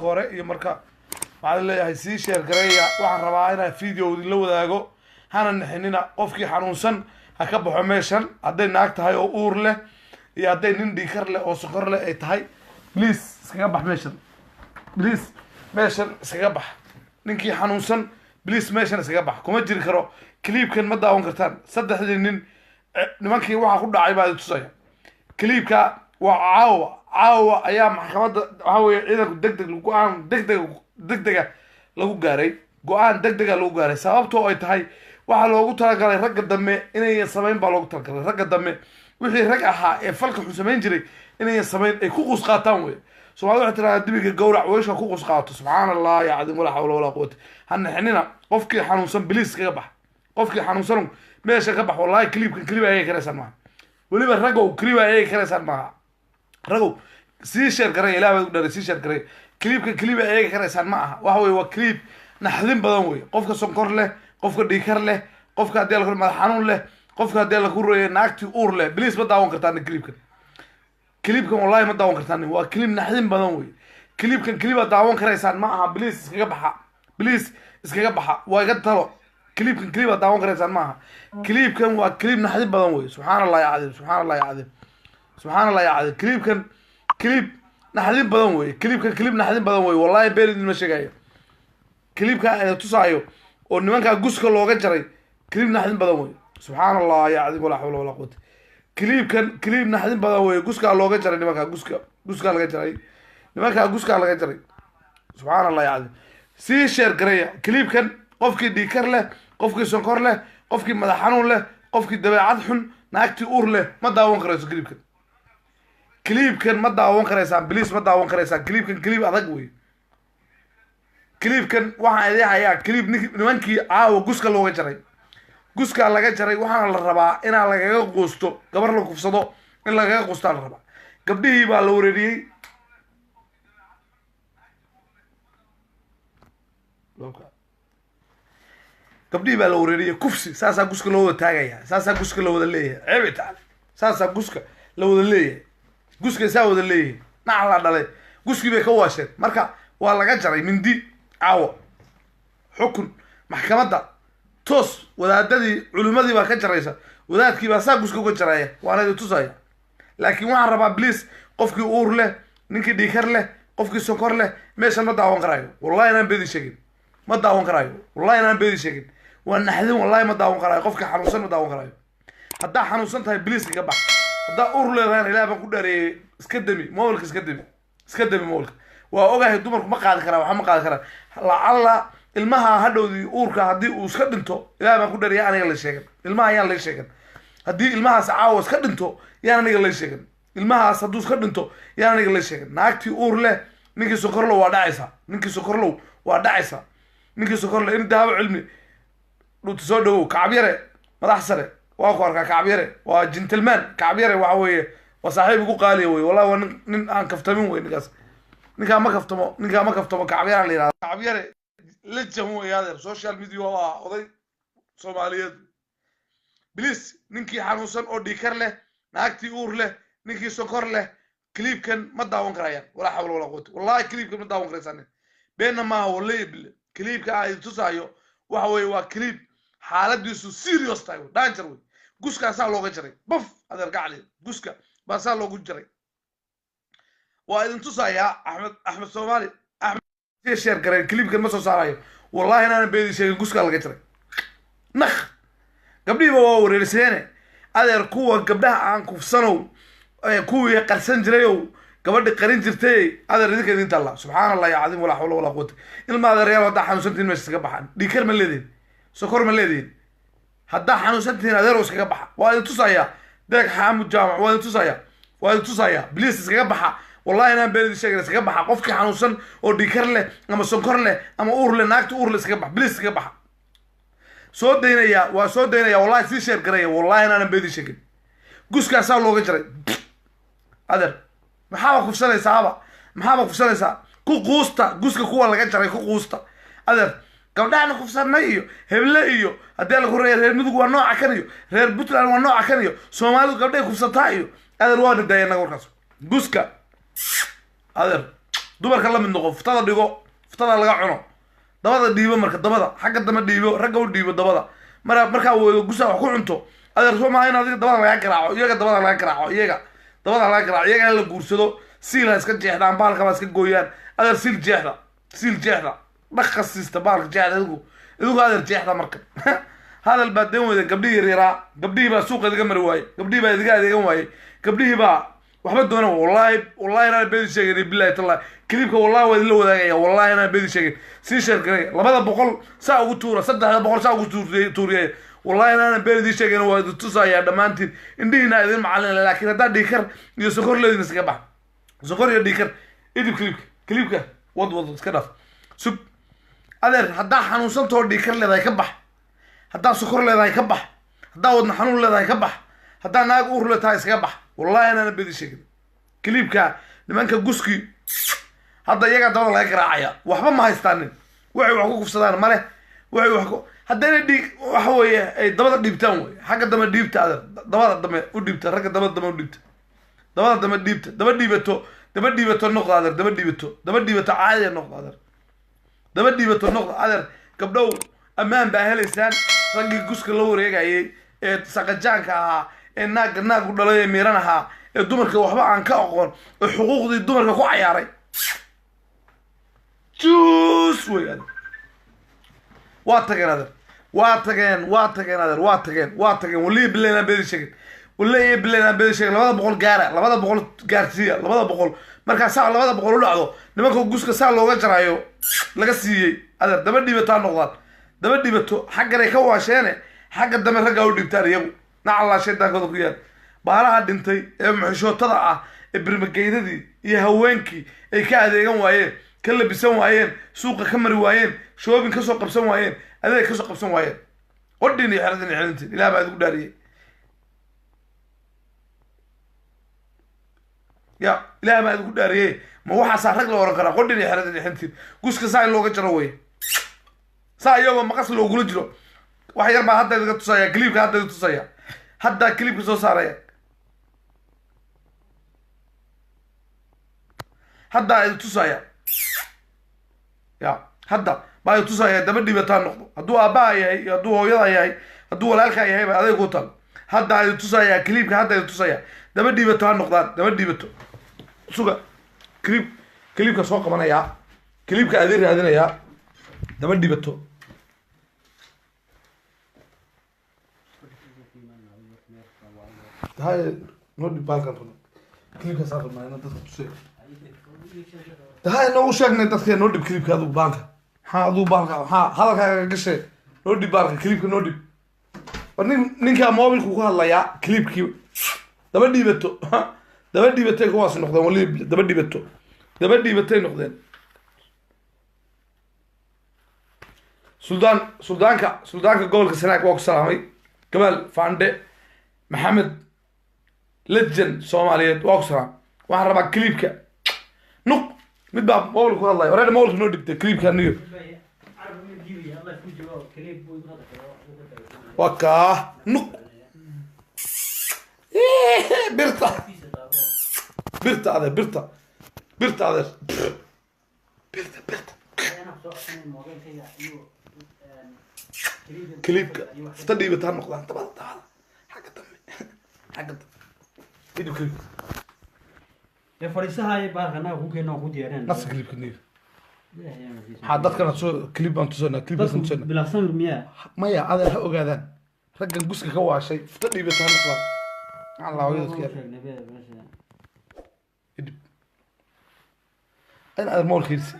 Marka hore iyo marka waxaan leeyahay sii share gareeya. Waxaan rabaa inaan video idinla wadaago. Hana nixinina. Qofkii xanuunsan ha ka baxo meeshan, hadday naag tahay oo uur leh iyo hadday nin dhiikar leh oo sokor leh ay tahay. Please iskaga bax meeshan, please meeshan iskaga bax. Ninkii xanuunsan, please meeshan iskaga bax, kuma jiri karo. Clipkan ma daawan kartaan. Saddexdii nin, nimankii waxaa ku dhacay baa idin tusaya clipka. Waa caawa, caawa ayaa maxkamadda, waxaa weeye, ciidanku deg deg go-aan degdeg degdega lagu gaaray, go-aan deg dega lagu gaaray. Sababtoo ay tahay, waxaa loogu talagalay ragga dambe inayan samayn baa loogu talagalay. Ragga dambe, wixii rag ahaa ee falka xun samayn jiray, inayan samayn, ay ku qus qaataan wey. Soomaalida waxay tiraahdaa "Dibiga gowrac, weesha ku qus qaato." Subxaana Allah ya cadiim, walaa xawla walaa quwata. Ha nixinina. Qofkii xanuunsan, please kaga bax. Qofkii xanuunsan meesha ka bax. Wallahi clipkan clip ayay karaysaan maaha. Weliba ragow, clip ayay karaysaan maaha. Ragow, sii share garay. Ilaah baad u dharay, sii share garay. Clipka clip ay eegi karaysaan ma aha. Waxa weye, waa clip naxdin badan wey. Qofka sonkor leh, qofka dhiikar leh, qofka haddii la madax xanuun leh, qofka haddii la ku roye, naagtii uur leh, please ma daawan kartaan clipkan. Clipkan wallahi ma daawan kartaan, waa clip naxdin badan wey. Clipkan clip aad daawan karaysaan ma aha. Please iskaga baxa, please iskaga baxa, waa iga talo. Clipkan clip aad daawan karaysaan ma aha. Clipkan waa clip naxdin badan wey. Subxaan Allah ya cadiim, subxaan Allah ya cadiim, subxaan Allah ya cadiim. Clipkan clip naxdin badan wey. Clipkan clip naxdin badan wey. Wallahi been idinma sheegayo. Clipka ina tusaayo oo nimankaa guska looga jaray, clip naxdin badan wey. Subxaan Allah ya cadiim, walaa xawla walaa quwata. Clipkan clip naxdin badan wey. Guskaa looga jaray nimankaa, guska, guskaa laga jaray nimankaa, guskaa laga jaray. Subxaan Allah ya cadiim. Sii share gareeya clipkan. Qofkii dhiikar leh, qofkii sonkor leh, qofkii madax xanuun leh, qofkii dabeecad xun, naagtii uur leh, ma daawan karayso clipkan. Clipkan ma daawan karaysaan, please ma daawan karaysaan. Clipkan clip adag wey. Clipkan waxaan idin hayaa clip nimankii caawa guska looga jaray, guskaa laga jaray. Waxaana la rabaa inaa lagaga quusto gabar la kufsado, in lagaga quustaa la rabaa. Gabdhihii baa la wareeriyey. Gabdhihii baa la wareeriyey, kufsi. Saasaa guska loo wada taagaya, saasaa guska la wada leeyahay. Ceeb taale, saasaa guska la wada leeyahay, guska saa wada leeyahay. Nac la dhalay, guskii bay ka waasheen. Marka waa laga jaray mindi caawa, xukun maxkamadda toos. Wadaadadii, culimadii baa ka jaraysa, wadaadkii baa saa guska uga jaraya, waana idin tusaya. Laakiin waxaan rabaa, please, qofkii uur leh, ninkii dhiikar leh, qofkii sonkor leh, meeshan ma daawan karaayo. Wallahi inaan beedi sheegin, ma daawan karaayo. Wallahi inaan beedi sheegin, waa naxdin. Wallahi ma daawan karaayo. Qofkii xanuunsan ma daawan karaayo. Haddaa xanuunsan tahay, please kaga bax. Haddaa uur leedahayna, ilaah baan ku dhareeyey, iska demi mobilka, iska demi, iska demi mobilka. Waa ogahay dumarku ma qaadi karaan, waxa ma qaadi karaan. Lacalla ilmaha hadhowdii uurka haddii uu iska dhinto, ilaah baan ku dhareeyay, aniga la sheegan. Ilmaha ayaan la sheegan. Haddii ilmahaas caawa iska dhinto, yaan aniga la sheegan. Ilmahaas hadduu iska dhinto, yaan aniga la sheegan. Naagtii uur leh, ninkii sokorlow, waa dhacaysaa. Ninkii sokorlow, waa dhacaysaa. Ninkii sokorlow in daabo cilmi dhunta soo dhawow. Kacabyare, madax sare, waa ku arkaa. Kacabyare waa gentleman. Kacabyare waxa weeye waa saaxiib igu qaaliya wey. Wallahi waa nin aan kaftamin wey ninkaas. Ninkaa ma kaftamo, ninkaa ma kaftamo. Kacabyare la yihahda, Kacabyare legend wey adeer. Social media waa oday Soomaaliyeed. Please, ninkii xanuunsan oo dhiikar leh, naagtii uur leh, ninkii sokor leh, clipkan ma daawan karayaan. Walaa xawla walaa quwata. Wallahi clipkan ma daawan karaysaan, beenna maaha. Wallahi bille, clipka aan idin tusaayo waxa weeye waa clip xaaladiisu serious tahay wey, danger wey. Guskaasaa looga jaray baf, adeer gacli, guska baasaa loogu jaray. Waa idin tusayaa. Axmed, Axmed Soomaali, Axmed, share gareen. Clipkan ma soo saarayo. Wallahi inaanan beedi sheegin, guskaa laga jaray nakh. Gabdhihiiba waa wareerseene adeer. Kuwa gabdhaha aan kufsanow, kuwii qarsan jirayow, gabadhi qarin jirtay, adeer idinka idin talla. Subxaan Allah ya cadiim, walaa xawla walaa quwata. Ilma adeeryaal, haddaa xanuunsantihin meesha iskaga baxaan. Dhiikar ma leedihin? Sokor ma leedihin? Haddaa xanuunsantihin, adeerow, iskaga baxa. Waa idin tusayaa. Deeg Xaamud Jaamac, waa idin tusayaa, waa idin tusayaa. Please iskaga baxa. Wallahi inaan been idin sheegin, iskaga baxa. Qofkii xanuunsan oo dhiikar leh ama sonkor leh ama uur leh, naagta uur leh, iskaga bax, please iskaga baxa. Soo daynaya, waa soo daynaya. Wallahi sii share garaya. Wallahi inaanan been idin sheegin, guskaasaa looga jaray adeer. Maxaaba kufsanaysaaba? Maxaaba kufsanaysaa? Ku quusta guska kuwa laga jaray, ku quusta adeer. Gabdhahana kufsanay iyo heble iyo haddii lagu reer, reer Mudug waa nooca kan iyo reer Puntland waa nooca kan iyo Soomaalidu gabdhahay kufsataa iyo adeer, waa nadaaya naga warkaas. Guska adeer. Dumarka la mid noqo, futada dhigo, futada laga cuno, dabada dhiibo. Marka dabada xagga dambe dhiibo, ragga u dhiibo dabada. Markaa weydo gusaa wax ku cunto, adeer, soo maaha in adiga dabada laga garaaco, iyaga dabada laga garaaco, iyaga dabada laga garaaco, iyaga la guursado. Siil ha iska jeexdaan, bahalka ba iska gooyaan, adeer. Siil jeexda, siil jeexda, dhaqa siista bahalka jeexda. Idigu adeer jeexda. Marka hadal baad den weyda. Gabdhihii yaryaraa, gabdhihii baa suuqa idiga mari waayey, gabdhihii baa idiga adeegan waayey, gabdhihii baa waxba doona. Wallahi, wallahi inaan beedi sheegin, billahi tallahi. Clipka wallahi waa idinla wadaagaya, wallahi inaan beedi sheegin. Sii share garay, 200 saa ugu tuura, 300 saa ugu tuuriyay. Wallahi inaanan been idiin sheegin, waa idin tusayaa dhammaantiin, indhihiina idin macalin. Laakiin haddaa dhiikar iyo sokor leedin, iskaga bax. Sokor iyo dhiikar idib. Clipka, clipka wad wad, iska dhaaf, sug adeer. Haddaa xanuunsantoo dhiikar leedahay, ka bax. Haddaa sokor leedahay, ka bax. Haddaa wadna xanuun leedahay, ka bax. Haddaa naag uur le tahay, iskaga bax. Wallahi inaanan been idiin sheegin. Clipka nimanka guski hadda iyagaa dabada laga garaacaya. Waxba ma haystaanin, waxay wax ku kufsadaan male, waxay wax ku haddayna dhiig waxa weeye ay dabada dhiibtaan wey. Xagga dambe dhiibta, adeer, dabada dambe u dhiibta ragga, dabada dambe u dhiibta, dabada dambe dhiibta. Daba dhiibato, daba dhiibato noqda, adeer. Daba dhiibato, daba dhiibato caadiya noqda, adeer. Daba dhiibato noqda, adeer. Gabdhow, ammaan baa helaysaan. Raggii guska la wareegayay ee saqajaanka ahaa, ee naagga naagu dhalay, ee miiran ahaa, ee dumarka waxba aan ka aqoon, ee xuquuqdii dumarka ku cayaaray, juus wey, adeer. Waa tageen, adeer, waa tageen, waa tageen, adeer, waa tageen, waa tageen. Walihi bilahi inaan beedi sheegin, walihi bilahi inaan beedi sheegin. 200 gaara, 200 gaarsiiya, 200. Markaa saa 200 u dhacdo, nimanka guska saa looga jaraayo laga siiyey, adeer, daba dhiibataa noqdaan, daba dhiibato. Xagganay ka waasheene, xagga dambe raggaa u dhiibtaan iyagu. Nacallaa shaydaankooda ku yaal. Baalaha dhintay ee muxishootada ah ee birmageydadii iyo haweenkii ay ka adeegan waayeen, ka labisan waayeen, suuqa ka mari waayeen, shoobin kasoo qabsan waayeen, adeeg kasoo qabsan waayeen, qodhin iyo xeradin iyo xelintiin. Ilaah baa idigu dhaariyey, ya ilaah baa idigu dhaariyey, ma waxaasaa rag la oran karaa? Qodhin iyo xeradin iyo xelintiin. Guska saa in looga jaro wey, saa iyagoo maqas loogula jiro. Wax yar baa hadda idiga tusaya clipka, hadda idin tusaya, haddaa clipka soo saaraya, haddaa idin tusaya, ya hadda baa idin tusaya. Daba dhibataa noqdo, hadduu aabbaha yahay iyo hadduu hooyada yahay, hadduu walaalkaa yahay ba aday ku tal. Haddaa idin tusaya clipka, hadda idin tusaya. Daba dhibato ha noqdaan, daba dhibato. Suga, clip, clipka soo qabanayaa, clipka adin raadinayaa. Daba dhibato. Hay, noo dhib baalkan rabna, clipkaasaan rabnaa inaan dadka tusay. Hay, noogu sheegnay dadka, noo dhib clipka. Adigu baalka maxaa? Adigu baalka maxaa hadalkaaga gashay? Noo dhib baalka, clipka noo dhib. War nin, ninkaa mobilku ku hadlayaa clipkii. Daba dhiibato, daba dhiibatay kuwaasi noqdeen. Wali daba dhiibato, daba dhiibatay noqdeen. Suldaan, suldaanka, suldaanka gobolka Sanaag waa ku salaamay. Gabaal Faandhe Maxamed Lejan Soomaaliyeed waa ku salaam. Waxaan rabaa clipka nuq. Mid baa mobilka ku hadlaya. Wareer, mobilka noo dhibtay clipka niyo. Waa kaa nuq birta, birta adeer, birta, birta adeer, birta, birta. Clipka futa dhiibata ha noqdaan. Dabada, dabada, xagga dambe, xagga dambe idib clipka. Ee fadhiisaha baalka annaga ku keena ku diyaareen. Nafsa clipka niyo. Maxaa dadkana soo clip baan tusanaa, clipkaasaan tusanaa. Bilaa samir miyaa? Maya adeer, ha ogaadaan raggan guska ka waashay, futa dhiibata ha noqdaan. Allah hooyadadka yaal. Idib in adeer moolkiisi.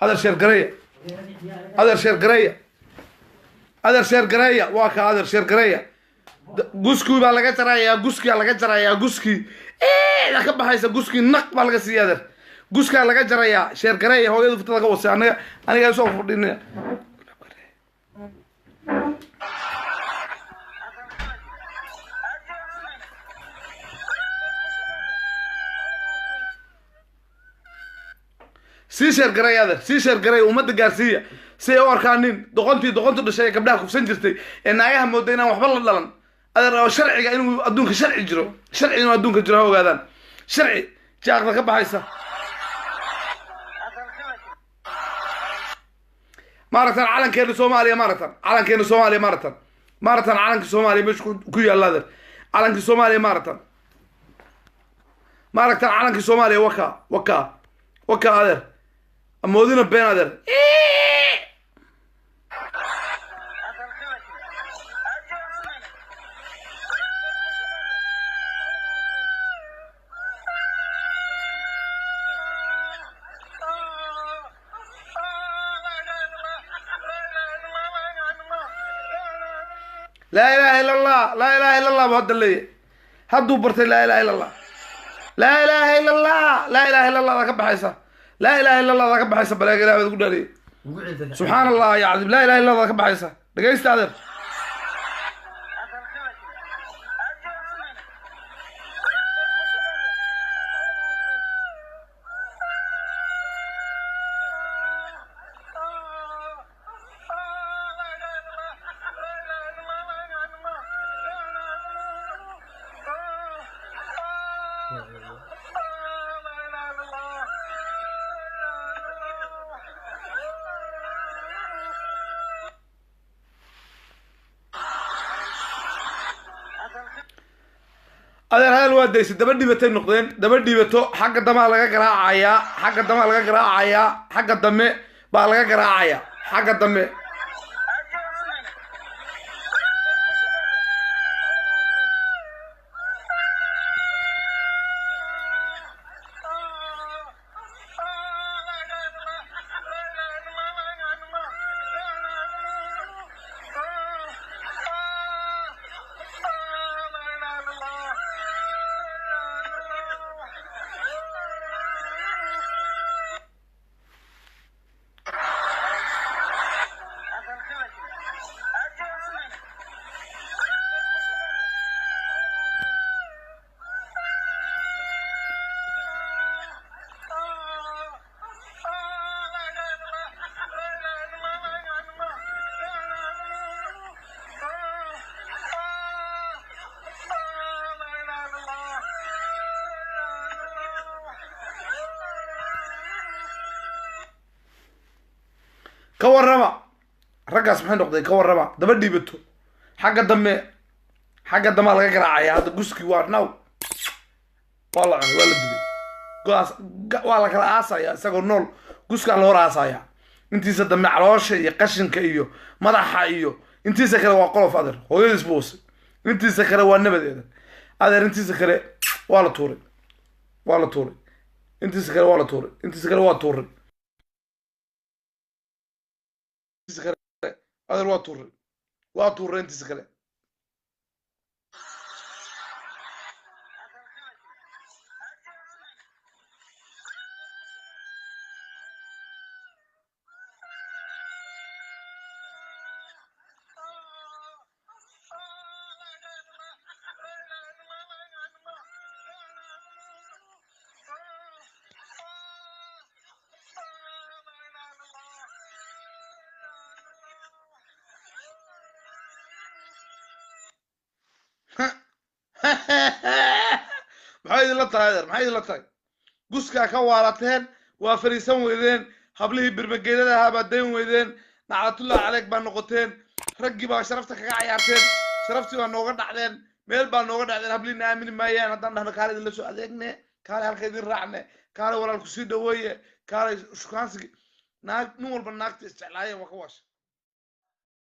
Adeer share gareeya, adeer share gareeya, adeer share gareeya. Waa ka adeer, share gareeya. Guskii baa laga jarayaa, guskiyaa laga jarayaa, guskii eeda ka baxaysa, guskii naq baa laga siiya, adeer. Guskaa laga jarayaa. Share gareeya. Hooyadu fitada ka wasay. Aniga, aniga soo fadhinaya. Sii sheer garay adeer, sii sheer garay, ummadda gaarsiiya si ay u arkaan nin doqontii doqontu dhashay ee gabdhaha kufsan jirtay ee naagaha mooday inaan waxba la dhalan adeer, oo sharciga inuu adduunka sharci jiro, sharci inuu adduunka jiro ha ogaadaan. Sharci jaaqda ka baxaysa. Maaragtan calankeena Soomaaliya, maaragtan calankeena Soomaaliya, maaragtan, maaragtan calanka Soomaaliya meesha ku yaalla adeer, calanka Soomaaliya, maaragtan, maaragtan calanka Soomaaliya, waka waka waka adeer, amoodina been adeer. Laa ilaaha illa Allah, laa ilaaha illa Allah buu hadda leeyahay, hadduu bartay laa ilaha illa Allah, laa ilaaha illa Allah, laa ilaha illa Allah daa ka baxaysa, laa ilaha illa Allah daa ka baxaysa. Baleega Ilaah baad ku dhaariyay. Ugu celin. Subxaan Allah ya cadiim, laa ilaha illa Allah daa ka baxaysa. Dhegaysta adeer. Adeer hadal waa daysay, daba dhibatay noqdeen, daba dhibato. Xagga damaa laga garaacayaa, xagga damaa laga garaacayaa, xagga dambe baa laga garaacayaa, xagga dambe. Ka warrama raggaas maxay noqdeen? Ka warrama, daba dhiibato, xagga dambe, xagga dambaa laga garaacaya. Hadda guski waa now, waa la cunay, waa la dubay go'aas, waa la kala aasaya isagoo nool, guskaa la hor aasaya. Intiisa dambe, caloosha iyo qashinka iyo madaxa iyo intiisa kale waa qolof adeer, hooyadiis buu wasay. Intiisa kale waa nabadeeda adeer, intiisa kale waa la tuuray, waa la tuuray, intiisa kale waa la tuuray, intiisa kale waa tuuray, intiisa kale adeer waa tuuray, waa tuuray intiisa kale. Maxay idinla tahay adeer? Maxay idinla tahay? Guskaa ka waalateen, waa fariisan weydeen, hablihii birmageedada ahaa baa dayn weydeen, naclatullah caleyk baa noqoteen, raggii baa sharafta kaga cayaarteen, sharaftii baa nooga dhacdeen, meel baa nooga dhacdeen. Hablihiina aamini maayaan haddaan dhahno kaale idinla soo adeegne, kaale halka idin raacne, kaale walaalku sii dhaweeye, kaale shukaansiga naag, nin walba naagta isjeclaayeen waa ka waasha.